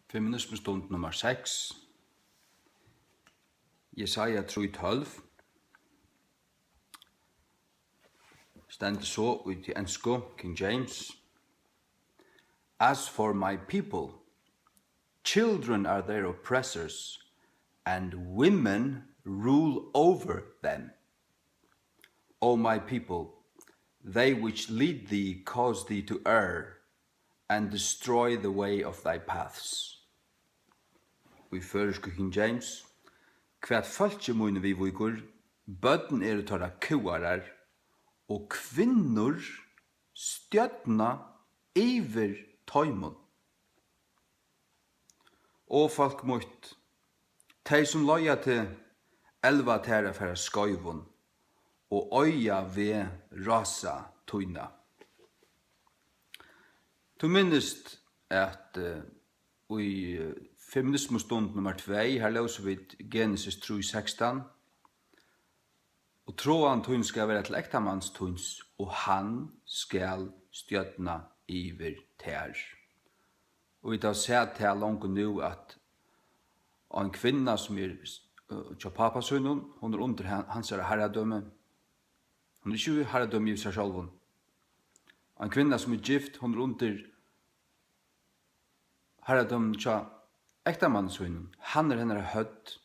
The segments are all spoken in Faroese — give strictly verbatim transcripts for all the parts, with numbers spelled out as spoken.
Feminismustund nummar seks. Jesaja trý tólv. Stendur so í tí ensku, King James: "As for my people, children are their oppressors, and women rule over them. O my people, they which lead thee cause thee to err, and destroy the way of thy paths." Í føroysku King James: "Hvat fólki míni viðvíkur, børn eru teirra kúgarar, og kvinnur stjórna yvir teimum." O fólk mítt, tey sum leiða teg, elva tær at fara skeivum, og oyða veg rása tína. Tú minnist, at, eh, í, eh, feminismustund nummar tvey, har lósu vit Genesis trý sekstan: "Og tráan tín skal vera til ektamans tíns, og hann skal stjórna yvir tær." Og vit hava sæð tað longu nú, at ein kvinna, sum er, eh, hjá pápa sínum, hon er undir han-, hansara harradømi. Hon er ikki í harradømi yvir sær sjálvum. Ein kvinna, sum er gift, hon er undir harradømi hjá ektamanni sínum. Hann er hennara høvd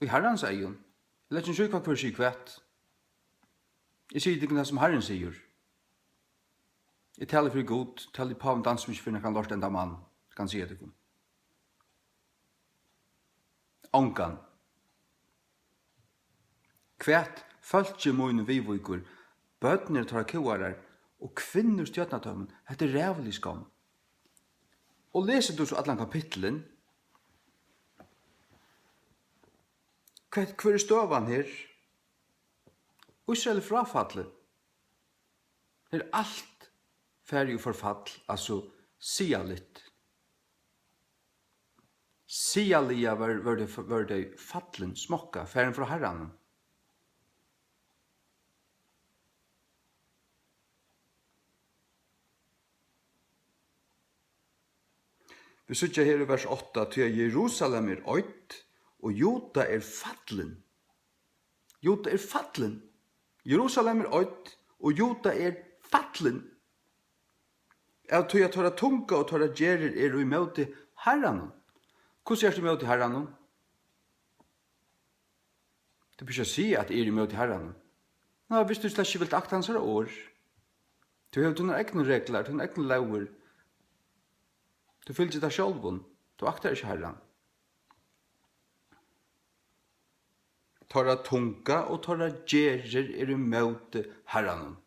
í Harrans eygum. Eg leggi ikki í, hvat hvør sigur hvat. Eg sigi tykkum tað, sum Harrin sigur. Eg tali fyri Gud, tali, pávin dansar ikki fyri nakran lort enda mann, skal hann siga tykkum. Ongan. "Hvat fólki míni viðvíkur, børn eru teirra kúgarar, og kvinnur stjórna teimum." Hetta er ræðulig skomm. Og lesur tú so allan kapittulin, hvat, hvør er støðan her? Ísrael er fráfallið. Her er alt farið í forfall, altso siðaligt. Siðaliga vóru, vóru tey, vóru tey fallin, smokka, farin frá Harranum. Vit síggja her í vers átta: "Tí at Jerusalem er oydd, og Juda er fallin." Juda er fallin. Jerusalem er oydd, og Juda er fallin. Av tí at teirra tunga og teirra gerðir eru ímóti Harranum. Hvussu ert tú ímóti Harranum? Tú ber ikki at siga, at eg eri ímóti Harranum. Nei, viss tú slett ikki vilt akta hansara orð. Tú hevur tínar egnu reglar, tínar egnu lógir. Tú fylgir tær sjálvum. Tú aktar ikki Harran. Teirra tunga og teirra gerðir eru ímóti Harranum.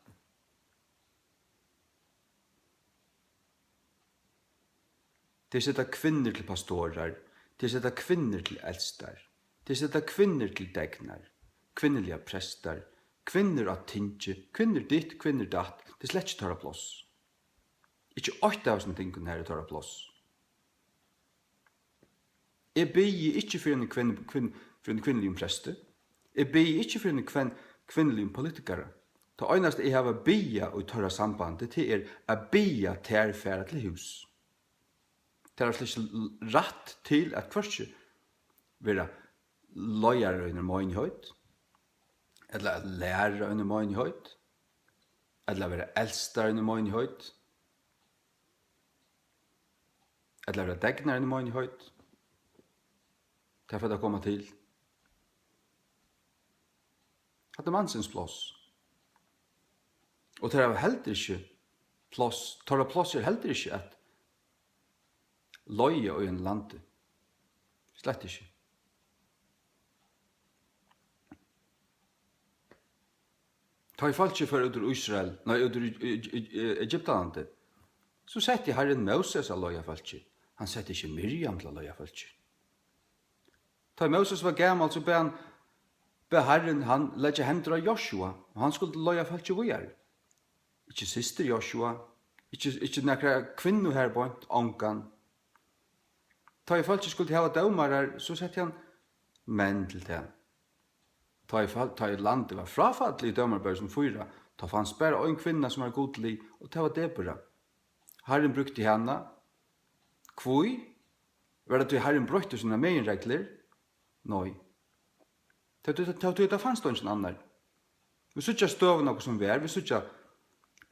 Tey seta kvinnur til pastorar, tey seta kvinnur til eldstar, tey seta kvinnur til degnar, kvinnuligar prestar, kvinnur á tingi, kvinnur ditt, kvinnur datt, tað er slett ikki teirra pláss. Ikki eitt av hesum tingunum her er teirra pláss. Eg biði ikki fyri einum kvinn-, kvinn-, fyri einum kvinnuligum presti. Eg biði ikki fyri einum kven-, kvinnuligum politikara. Tað einasta, eg havi at biðja í teirra sambandi, tað er at biðja tær fara til hús. Tær hava slett ikki l-, rætt til at hvørki vera leiðarar í einari meinigheit, ella at læra í einari meinigheit, ella vera eldstar í einari meinigheit, ella vera degnar í einari meinigheit. Tað fer at koma til. Hatta er mansins pláss. Og tær hava heldur ikki pláss, teirra pláss er heldur ikki at leiða í einum landi. Slett ikki. Tá ið fólkið fór út úr Ísrael, nei, út úr Egy-, Egy-, Egy-, Egyptalandi, so setti Harrin Móses at leiða fólkið. Hann setti ikki Miriam til at leiða fólkið. Tá ið Móses var gamal, so bað hann, bað Harrin hann leggja hendur á Josva, og hann skuldi leiða fólkið víðari. Ikki systir Josva, ikki, ikki nakra kvinnu har beint, ongan. Tá ið fólkið skuldi hava dómarar, so setti hann menn til tað. Tá ið fal-, tá ið landið var fráfallið í Dómarabók sum fýra, tá fanst bara ein kvinna, sum var gudlig, og tað var Debora. Harrin brúkti hana. Hví? Var tað tí Harrin broytti sínar meginreglur? Nei. Tað, tað, tað, tað, tað fanst eingin annar. Vit síggja støðuna, hvussu hon var. Vit síggja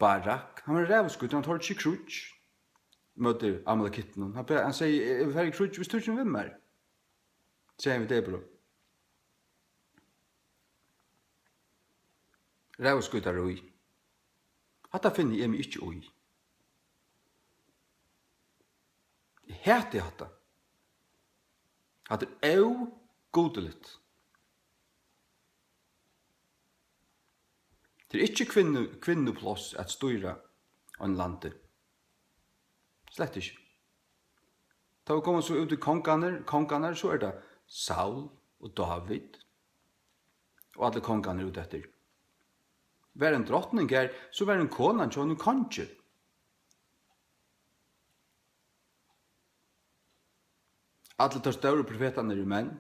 Barak. Hann var ræðuskítur, hann tordi ikki í kríggj. Møtir Amalekittunum. Hann, hann segði, "Eg, eg vil fara í kríggj, viss tú kemur við mær." Segði hann við Debora. Ræðuskítarí. Hatta finni eg meg ikki í. Eg hati hatta. Hatta er ógudiligt. Tað er ikki kvinnu, kvinnupláss at stýra einum landi. Slett ikki. Tá vit koma so út í kongarnar, kongarnar, so er tað Saul og Dávid og allir kongarnir út eftir. Var ein drotning har, so var ein konan hjá einum kongi. Allir teir stóru profetarnir eru menn.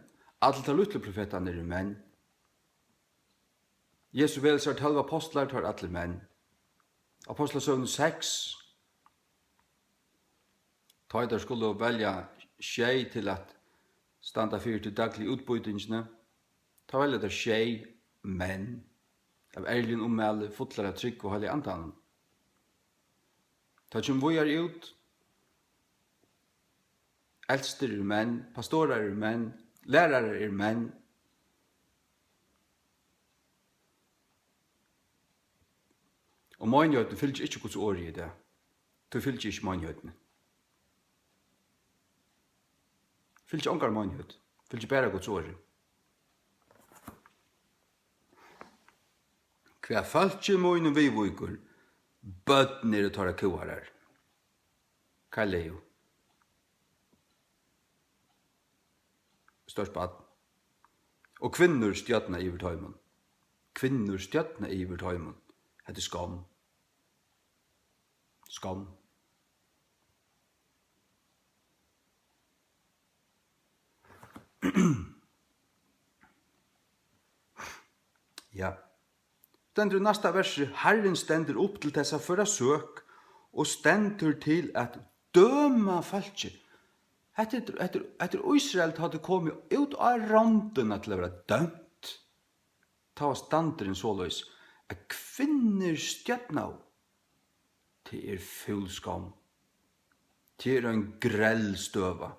Allir teir lítlu profetarnir eru menn. Jesu vel sær tólv apostlar, teir allir menn. Apostlasøguni seks, tá ið teir skulu velja sjey til at standa fyri tí dagligu útbýtingini, tá velja teir sjey menn av ærligum ummæli, fullar av trúgv og Heilaga Andanum. Tá kemur víðari út, elstir eru menn, pastorar eru menn, lærarar eru menn. Og meinigheitini fylgir ikki Guds orði í dag. Tú fylgir ikki meinigheitini. Fylgir ongari meinigheit. Fylgir bara Guds orði. Hvat fólki mínum viðvíkur, børn eru teirra kúgarar. Kaleo. Stórt barn. Og kvinnur stjórna yvir teimum. Kvinnur stjórna yvir teimum. Hetta er skomm. Skomm. Ja. Stendur í næsta versi, Harrin stendur upp til tess at føra søk og stendur til at døma fólkið. Hetta er, hetta er, hetta er Ísrael, tá tað er komið út á rondina til at vera dømt. Tá var standurin soleiðis, at kvinnur stjórnaðu. Tað er fúl skomm. Tað er ein grell støða.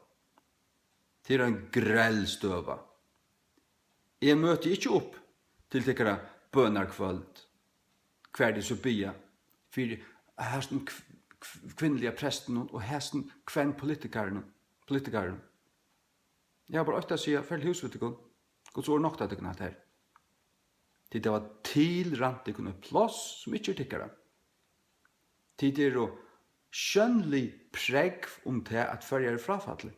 Tað er ein grell støða. Eg møti ikki upp til tykkara bønarkvøld, hvar tit so biðja fyri hasum kv-, kv-, kvinnuliga prestinum og hasum kvenpolitikaranum, politikaranum. Eg havi bara eitt at siga, farið til hús við tykkum. Guds orð noktar tykkum hatta her. Tit hava tilrænt tykkum eitt pláss, sum ikki er tykkara. Tit eru sjónlig prógv um tað, at Føroyar er fráfallið.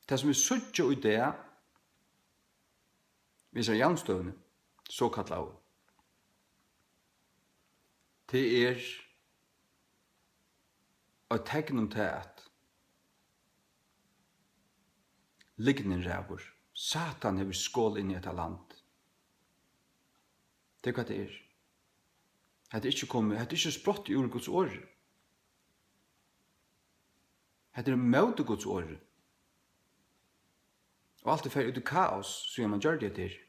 Tað, sum vit síggja í dag, við hesari javnstøðuni, sokallaðu, tað er eitt tekn um tað, at lygnin ræður. Satan hevur skol inn í hetta land. Tað er, hvat tað er. Hetta er ikki komið, hetta er ikki sprottið úr Guds orði. Hetta er móti Guds orði. Og alt er farið út í kaos, síðan mann gjørdi hetta her.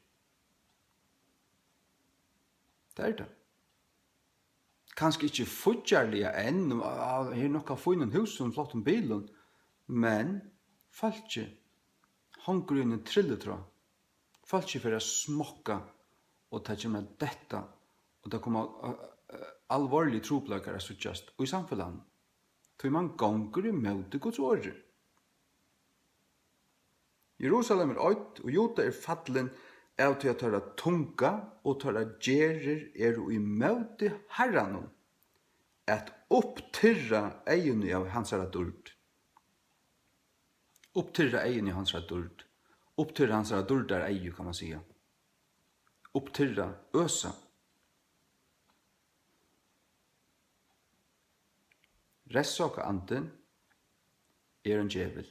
Tað er tað. Kanska ikki fíggjarliga enn, og, og her er nokk av fínum húsum, flottum bilum, men fólkið hongur í einum trillutráð. Fólkið fer at smokka, og tað kemur at detta, og tað koma, eh, eh, alvorligir trupulleikar at síggjast í samfelagnum, tí mann gongur ímóti Guds orði. Jerusalem er oydd, og Juda er fallin, av tí at teirra tunga og teirra gerðir eru ímóti Harranum, at upptirra eyguni av hansara dýrd. Upptirra eyguni av hansara dýrd. Upptirra hansara dýrdar eygu, kann man siga. Upptirra, øsa. Revsa okkara andin er ein djevul.